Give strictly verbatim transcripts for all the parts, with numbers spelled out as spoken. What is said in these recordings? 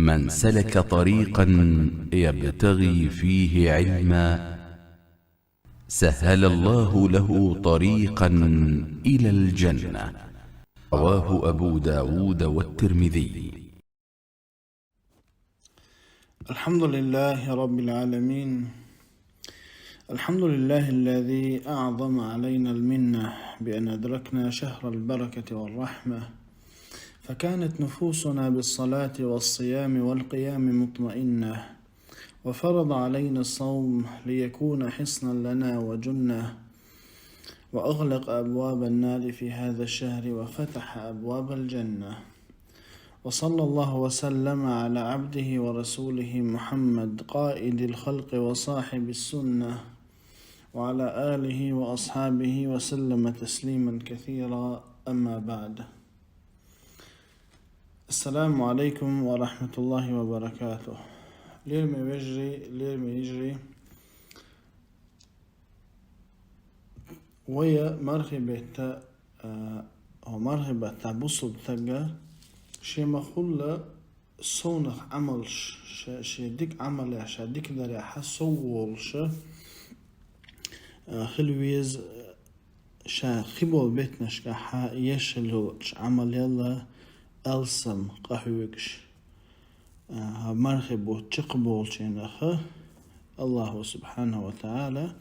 من سلك طريقا يبتغي فيه علما سهل الله له طريقا إلى الجنة. رواه أبو داود والترمذي. الحمد لله رب العالمين. الحمد لله الذي أعظم علينا المنة بأن أدركنا شهر البركة والرحمة، فكانت نفوسنا بالصلاة والصيام والقيام مطمئنة، وفرض علينا الصوم ليكون حصنا لنا وجنة، وأغلق أبواب النار في هذا الشهر وفتح أبواب الجنة. وصلى الله وسلم على عبده ورسوله محمد قائد الخلق وصاحب السنة، وعلى آله وأصحابه وسلم تسليما كثيرا. أما بعد. السلام عليكم ورحمة الله وبركاته. Лераме вежарий, лераме йижарий. Вай мархий бетта, а, хӀо мархий бетта бусалба стага ше ма-хуьллу совнах Ӏамалш, ше, ше дика Ӏамал яхь, ша дика дар яхь сов волуш, а, хила веза, ша хи болу беттанашкахь еш йолчу Ӏамалел алсам къахьоьгуш. А, мархий бутт чекхболчу хенахь Аллаху субхьанаху ва таӀала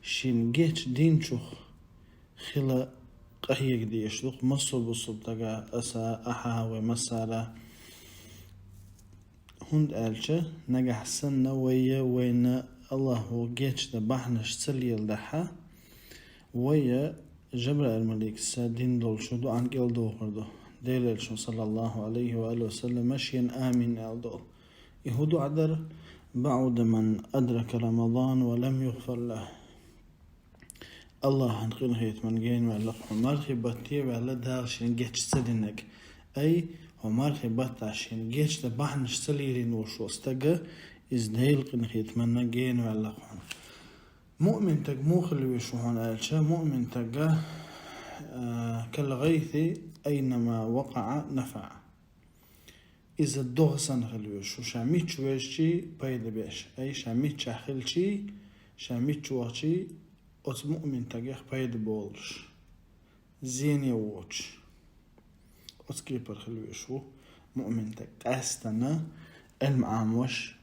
шен гечдинчух хила къахьега дезаш ду-кх массо а бусалба стага, аса, ахьа, вай массара. ХӀунда аьлча нагахь санна вай, вайна Аллахо гечдан бахьанаш ца леладахь, вай Жабраил-маликас дина долчу доӀан кӀел дохур ду. Делан Элчано, саллаллаху Ӏалайхи ва алихи ва саллама, шена амин аьлла долу. И хӀун доӀа дара? «بعد من أدرك رمضان ولم يغفر له». Аллахьан къинхетаман гена ваьлла-кх хьо, мархий батте ваьлла Дала шен геч ца динарг. Ай, хӀо мархий баттахь шен гечдан бахьанаш ца лелийна волуш волу стага, иза Делан къинхетаманна гена ваьлла-кх хьуна. Муъмин стаг муха хила веза хьуна аьлча, муъмин стага, а, «كالغيث أينما وقع نفع». Иза догӀа санна хила веза, ша мичча везчий пайда беш, ай, ша миччахь хилчий, ша мичча вахчий, оцу муъмин стагех пайда болуш, зене воцуш. Оцу кепара хила везаш ву муъмин стаг, къаьсттина Ӏилма Ӏамош,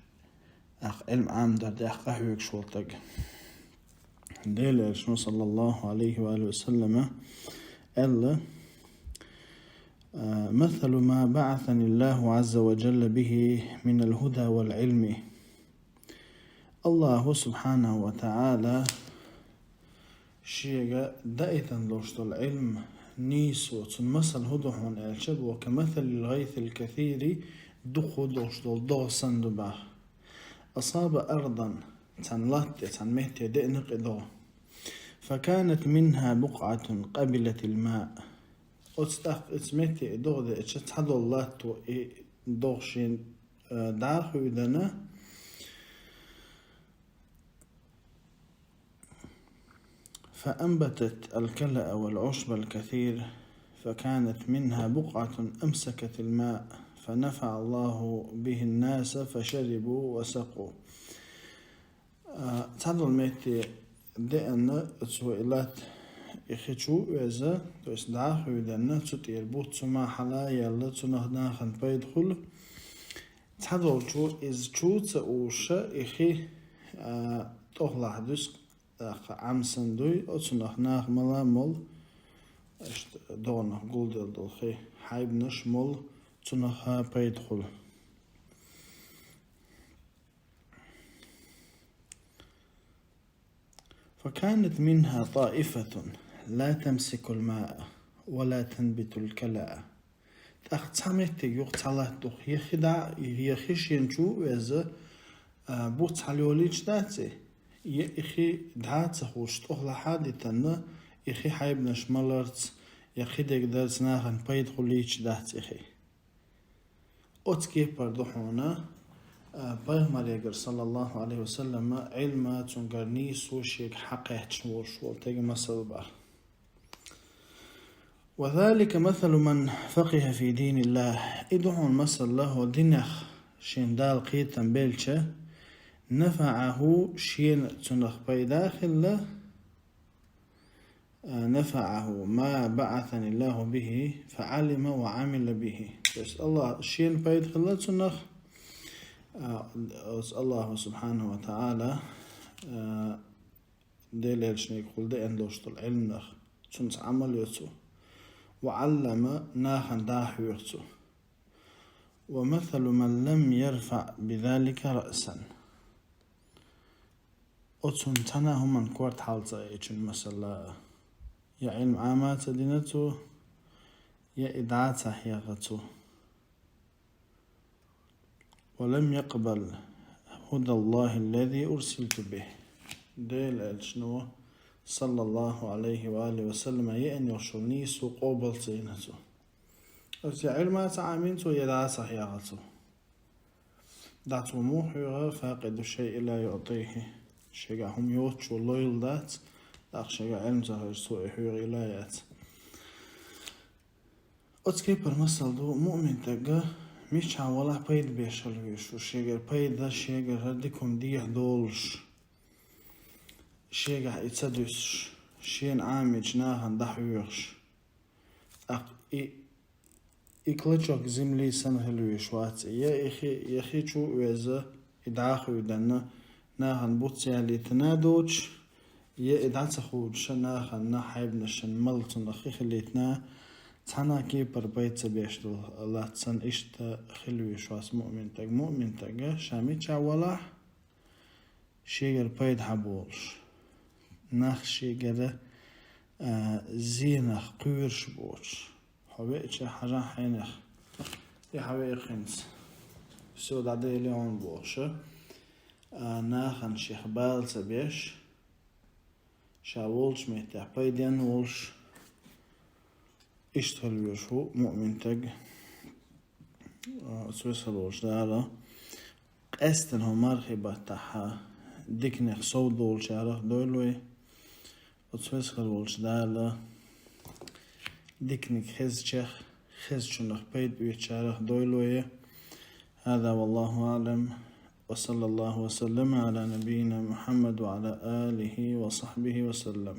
тӀаккха Ӏилма Ӏамадар тӀехь къахьоьгуш волу стаг. Делан Элчано, саллаллаху Ӏалайхи ва алихи ва саллама, аьлла: «مثل ما بعثني الله عز وجل به من الهدى والعلم». Аллаху субхьанаху ва таӀала шега даийтина долуш долу Ӏилма нийсо, цуьнан масал хӀун ду хьуна аьлча, боху, «كمثل الغيث الكثير», дукха долуш долу догӀа санна ду боху. «أصاب أرضا», цхьана латта тӀе, цхьана метте деана-кх и догӀа. «فكانت منها بقعة قبلت الماء». Оцу тӀаккха оцу метте и догӀа деача, цхьадолу латто и догӀа шена, а, дӀа а хуьйдина, «فأنبتت الكلأ والعشب الكثير، فكانت منها بقعة أمسكت الماء، فنفع الله به الناس، فشربوا وسقوا». А, цхьадолу метте деана цо и латта, и хи чу а веза, то есть дӀа а хуьйдина, цу тӀера буц, цу махьала а яьлла, цунах нахана пайда хуьлу. Цхьадолчо иза чу ца уьйзуш, и хи, а, тӀехула дуьсу, тӀаккха Ӏам санна дуй, оцунах наха мала а молу, иштта догӀанах гулделла долу хи, хьайбанаш молу, цунах пайда хуьлу. «فكانت منها طائفة لا تمسك الماء ولا تنبت الكلأ». ТӀаккха цхьа меттиг ю-кх, цхьа латта ду-кх, я хи дӀа, я хи шена чу а веза, а, буц хьалайолуьйтуш дац и, я и хи дӀа а ца хууш, тӀехулахь а дитина, и хи хьайбанаш маларца, я кхидерг дарца нахана пайда хуьлуьйтуш дац и хи. Оцу кепара ду хьуна, а, Пайхамарегара, саллаллаху Ӏалайхи ва саллама, Ӏилма, цуьнгара нийсо шега хьакхаьчна волуш волу стеган масал боху. «وذلك مثل من فقه في دين الله». И ду хьуна масал, хӀо динах шен Дала кхетам белча, нафаӀаху, шена цунах пайда хилла, а, нафаӀаху ма баӀасани Аллаху бихи, фаӀалима ва Ӏамила бихи. То есть Аллах, шена пайда хилла цунах, а, оцу Аллаху субхьанаху ва таӀала, а, Делан элчанега хила деана долуш долу Ӏилманах, цунца Ӏамал йо цо. Ва Ӏаллама, нахана дӀа а хьоьху цо. Ва масалу ман лам ярфаӀ бизалика раъсан. Оцунна цхьана а хӀуманна корта хьал ца айчун масала, я Ӏилма Ӏама ца дина цо, я и дӀа а ца хьегӀа цо. Ва лам якъбал хӀудаллахи аллази урсилту бихи. Делан элчано, саллаллаху Ӏалайхи ва алихи ва саллама, еана йолуш йолу нийсо къобал ца йина цо. Оцу я Ӏилма ца Ӏамийна цо, я дӀа ца хьегӀа цо. ДӀа цо муха хьоьху, факъиду шайъи ла юътихи. Шегахь хӀума йоцучо лойла дац, тӀаккха шегахь Ӏилма ца хилча цо и хьоьху и ла яц. Оцу кепара масал ду, муъмин стага миччахь валахь пайда беш хила везаш ву, шегара пайда, шегара дика хӀума дехьа долуш, шегахь и ца дуьсуш, шена Ӏамийча нахана дӀахьоьхуш. ТӀаккха и, и клочок земли санна хила везаш вац, я и хи, я хи чу а веза, и дӀа а хуьйдана, нахана буц ялийтина а доцуш, я и дӀа ца хуучуша нахана хьайбанашна мала цунах хи хилийтина, цхьана а кепара пайда ца беш долу лац санна, иштта хила везаш вац муъмин стаг. Муъмин стага ша миччахь валахь, шегара пайда хьаболуш, нах шегара, а, зенах кхоьруш боцуш. Хьо веача хьажахь хьенех, и хьан веа хӀинца. Всё, дӀаделла хьуна бохуша, а, нахана шех бала ца беш, ша волчу меттехь пайденна волуш, иштта хила везаш ву муъмин стаг. А, оцу весхар волчу Дала къаьстина хӀун мархий баттахь диканех сов долчарах дойла вай. Оцу весхар волчу Дала диканиг хезачех, хезачунах пайда оьцучарах дойла вай. هذا والله أعلم، وصلى الله وسلم على نبينا محمد وعلى آله وصحبه وسلم.